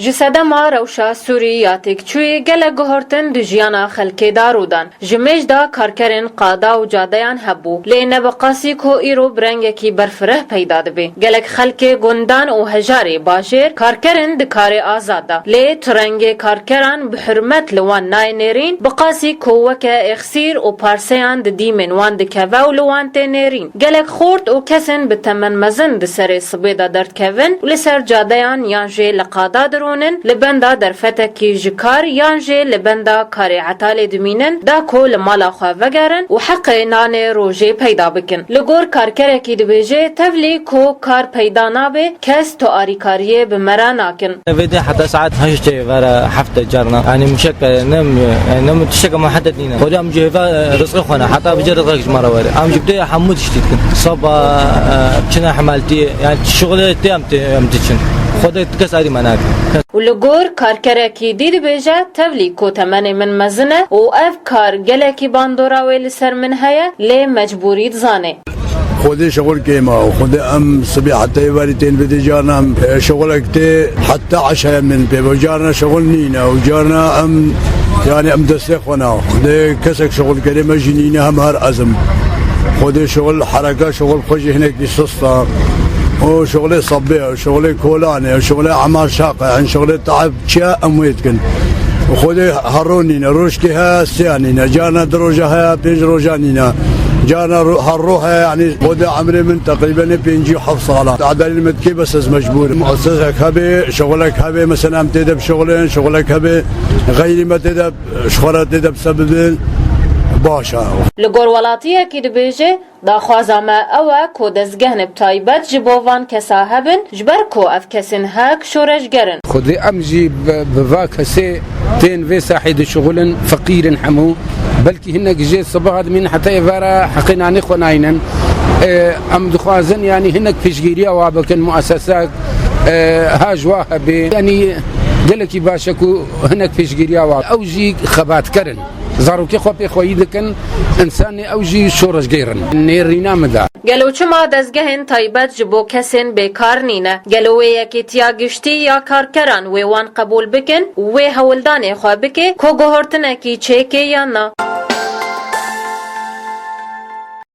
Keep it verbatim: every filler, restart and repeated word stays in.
Ji sedema rewşa Sûrî ya têkçûyê gelek guhertin di jiyana xelkê de rû dan. Ji mêj de karkerên qada û cadeyan hebû, lê ne bi qasî ku îro bi rengekî berfireh peyda dibe. Gelek xelkê gundan û hejarê bajêr karker in di karê azad de, lê tu rengê karkeran bi hurmet li wan nayê nêrîn, bi qasî ku weke êxsîr û parseyan di dîmên wan dikeve û li wan tê nêrîn. Gelek xort û kesên bi temen mezin di serê sibê de derdikevin û li ser cadeyan yan jê li qada dirûnin, li benda derfetekî ji kar yan jê li benda karê etalê dimînin, da ku li mala xwe vegerin û heqê nanê rojê peyda bikin. Li gor karkerekî dibêje, tevlî ku kar peyda nabe, kes tu arîkariyê bi me re nakin. Vêdê heta saet heştê vera hefte carna. Yani muşek ne, yani ne tiştek muheddet nîne. Xwedê em cihêva rizqê xwe ne. Heta bice rizqek ji me re were. Em ji bidê hemû tiştî dikin. Saba, e, çine hemaltiyê. Yani şuxulê tê em tê, em diçin. Xwedê kes arî me nakin. Û li gor karkerekî dî dibêje, tevlî ku temenê min mezin e û ev kar gelekî bandora wê li ser min heye, lê mecbûrî dizane. Xwedê şixul kêm e û Xwedê em sibê heta êvarî tên bidê carna em, e, şixulek tê heta eşaya min pê ve. Carna şixul nîne û carna em, yani em destê xwe na. Xwedê kesek şixul kerê me jî nîne hem her ezim. Xwedê şixul hereka şixul xwe jî hinekî sist e. Û şixulê sebê e, şixulê kolan e, şixulê emar şaq e, yani şixulê teeb çi ye em wê dikin. Xwedê her ro nîne, rojkê heye, sêya nîne. Carna du roja heye, pênc roja nîne. Carna ro-, her ro heye, yani xwedê emrê min teqrîben ê pêncî û heft sal e. Edalî me dikê bes ez mecbûr im. Muessesek hebe, şixulek hebe, mesela em tê de bişixulin, şixulek hebe, xeyrî me tê de, ji xwe re tê de bi se bibin, baş e. Li gor welatiyekî dibêje, daxwaza me ew e ku dezgehên bi taybet ji bo van kesa hebin, ji ber ku ev kesên hek şoreşger in. Xwedê em jî bi, bi va kesê tên vê sahê dişixulin, feqîr in hemû. Belkî hinek jê sibaha dimîn heta êvara heqê nanê xwe nayînin. E, em dixwazin, yanî hinek piştgiriya wa bikin, muessesek, e, ha ji wa hebe. Yanî gelekî baş e ku hinek piştgiriya wa. Ew jî xebatker in. Zarokê xwe pê xweyî dikin, însanê ew jî şoreşgêr in. Nêrîna min de. Gelo çima dezgehên taybet ji bo kesên bêkar nîne? Gelo wê yekêtiya giştî ya karkeran wê wan qebûl bikin û wê hewldanê xwe bike ku guhertinekî çêke yan na?